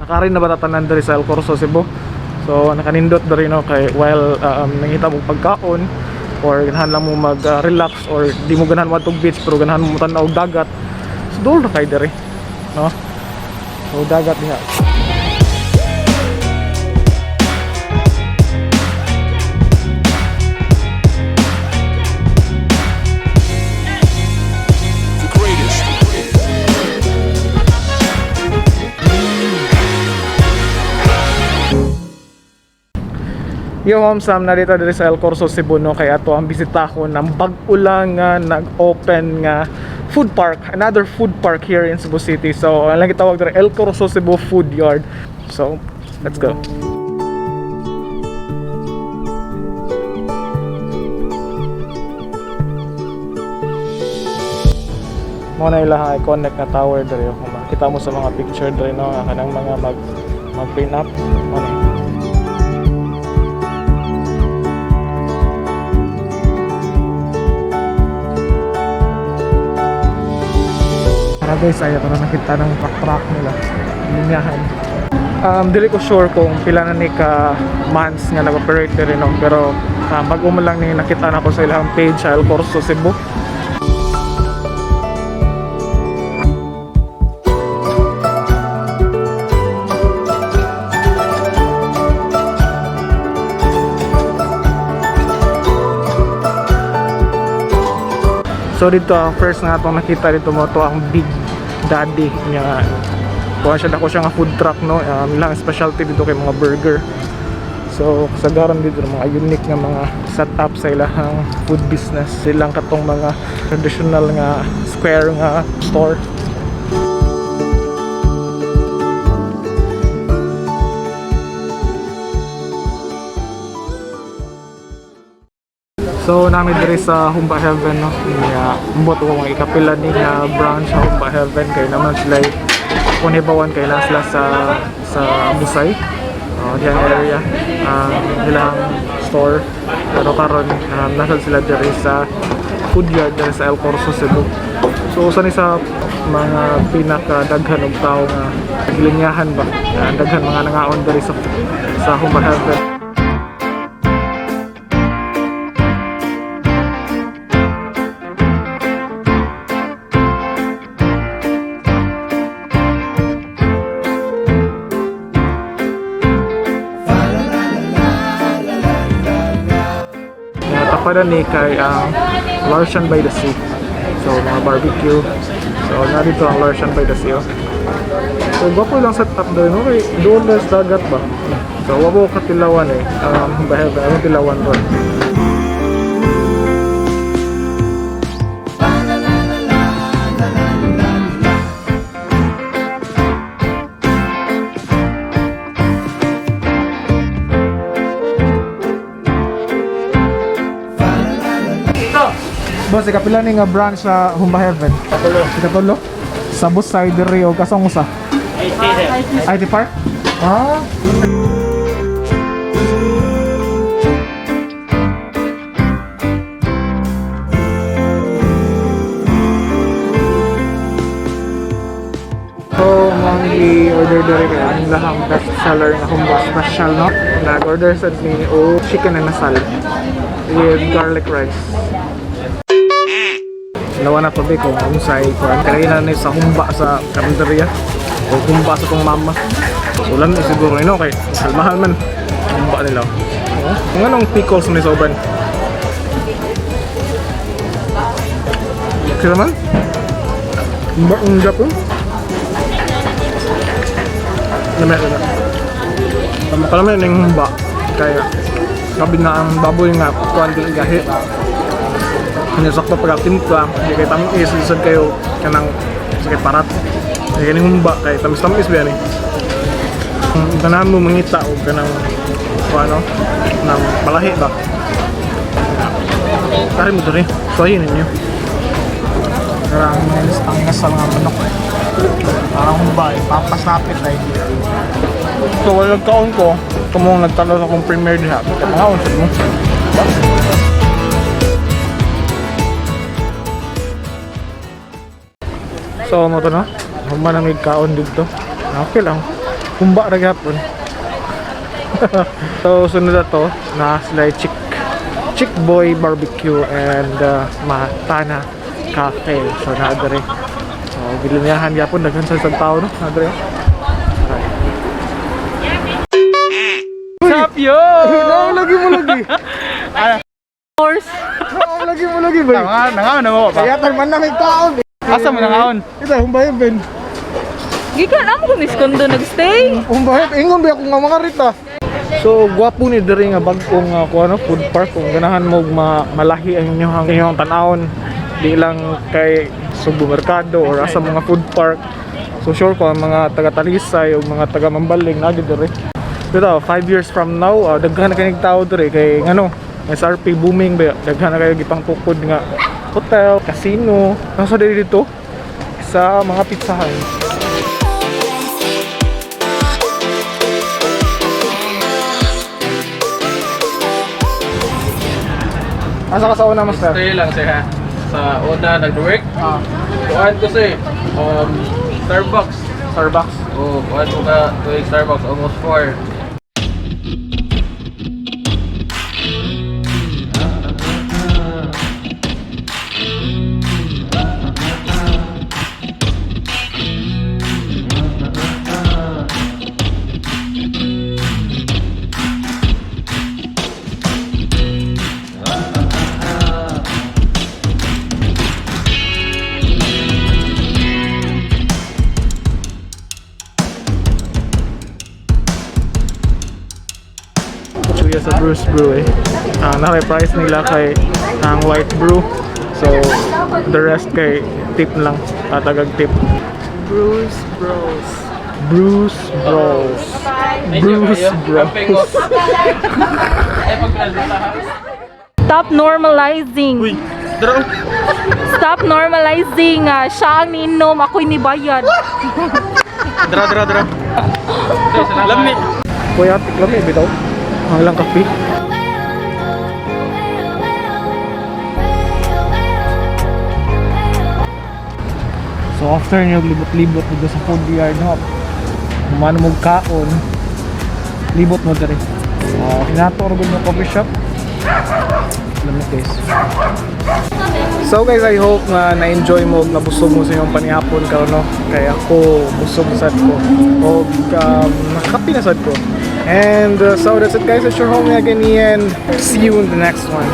Nakarin na ba tatanan diri sa El Corso, Cebu? So nakanindot diri, no, kay while nangita mo pagkaon or ganahan lang mo mag relax or di mo ganahan moadtog beach pero ganahan mo tan-aw og dagat. So duol na kay diri, no? So dagat diha. The greatest. Yo, Ma'am Sam, narito diri sa El Corso, Cebu, no, kay ato ang bisita ko ng bag-o lang nga nag-open nga food park, another food park here in Cebu City. So, ang lang gitawag diri El Corso Cebu Food Yard. So, let's go. Mo na ilang iconic na tower diri, kung makita mo sa mga picture diri, no, nga kanang mga mag mag pin up mo na. Para guys, ayaw ko na nakita ng truck-truck nila. Linyahan. Dili ko sure kung pila na ni ka months nga nag-operate diri, no, pero bago man lang ni nakita na ko sa ilang page sa El Corso Cebu. So dito ang first nga atong nakita dito mo to ang Big Daddy niya. Kuha siya, dako siya nga food truck, no. Ilang specialty dito kay mga burger. So kasagaran dito ng mga unique nga mga setup sa ilahang food business. Silang katong mga traditional nga square nga store. So nami diri sa Humba Heaven, no. Niya umbot ko mga ikapila ni nga branch sa Humba Heaven kay naman sila kung kay na sila sa Busay. Oh, diyang area ang ilang store. Pero karon nasa sila diri sa food yard diri sa El Corso, Cebu. So usa ni sa mga pinakadaghan og tawo nga gilinyahan ba. Daghan mga nangaon diri sa Humba Heaven. Natapadan ni kay ang Larsian by the Sea. So mga barbecue. So narito ang Larsian by the Sea. Oh. So gwapo lang set up doon. Okay, doon na sa dagat ba? So wa mo katilawan eh. Bahel ba? Anong tilawan ron? Boss, ikapila ni nga branch sa Humba Heaven? Katulo. Ikatulo? Sa Busay, diri o kasong usa? IT, sir. IT Park? Ah. So, mga i-order diri kay ang lahang best seller na humba special, no? Nag-order sa ni o chicken and asal with garlic rice. Lawa na to be kung unsay kuan kailan ni sa humba sa karinderya o humba sa kong mama. So lang siguro ino kay mahal mahal man humba nila. Oh, kung anong pickles ni sa uban. Kaya man? Humba ang Japon? Lami, lami. Tama ka naman yung humba. Kaya, gabi na ang baboy nga, kuan dili gahi. Hindi sakto pagkatimpla, hindi kay tamis, lisod kayo kanang sa kay parat. Hindi kaning humba, kay tamis-tamis ba yan eh. Kung ganahan mo mangita o kanang kung ano, nang malahi ba? Tari mo diri, suwayin ninyo. Parang ang inasal nga manok eh. Parang humba eh, papasapit eh. So, wala nagkaon ko, tumong nagtalo sa akong premiere diha. Kaya mga sad mo. So, mo to no? Human ang kaon dito. Okay lang. Humba ra gihapon. So sunod na to na sila Chick Chick Boy Barbecue and Matana Cafe. So naa diri. So gilinyahan gyapon, daghan sa tao, no? Naa diri. Alright. What's up, yo? No, lagi mo lagi. Horse. No, lagi mo lagi ba? Nangaon na mo ba? Kaya man na may kaon. Asa mo nangaon? Ito, Humba Heaven. Gikan amo ko ni Kondo nagstay. Humba Heaven, ingon ba ako nga mga rita? So, gwapo ni diri nga bag-ong kuno food park kung ganahan mo malahi ang inyong tan-awon, di lang kay Subo Mercado or asa mga food park. So sure ko ang mga taga Talisay o mga taga Mambaling na diri. Pero 5 years from now, daghan na kayong tao diri kay ngano, SRP booming ba, daghan na kayo gipangtukod nga hotel, casino. Nasa diri dito sa mga pizzahan. Asa ka sa una, master? Stay lang sir ha. Sa una nag-work. Ah, Kuan ko sir. Starbucks. Starbucks. Oh, kuan ko ka tuig Starbucks almost 4. Chuya sa Bruce Brew eh. Ah, naka-price nila kay ang white brew. So, the rest kay tip lang. Tatagag tip. Bruce Bros. Bruce Bros. Bruce Bros. Stop normalizing. Uy, dara. Stop normalizing. Ah, siya ang niinom, ako'y nibayad. Dara, dara, dara. Lami. Kuya, tiklami bitaw. Ang ilang kape. So after nyo libot-libot dito sa food yard, no, humano mo kaon, libot mo diri. Hinato ra gud mo coffee shop. Lamit, guys. So guys, I hope nga na-enjoy mo ug nabusog mo sa inyong panihapon karon, no. Kay ako busog sad ko. Og nakapi na sad ko. And so that's it, guys. It's your homie again, Ian. See you in the next one.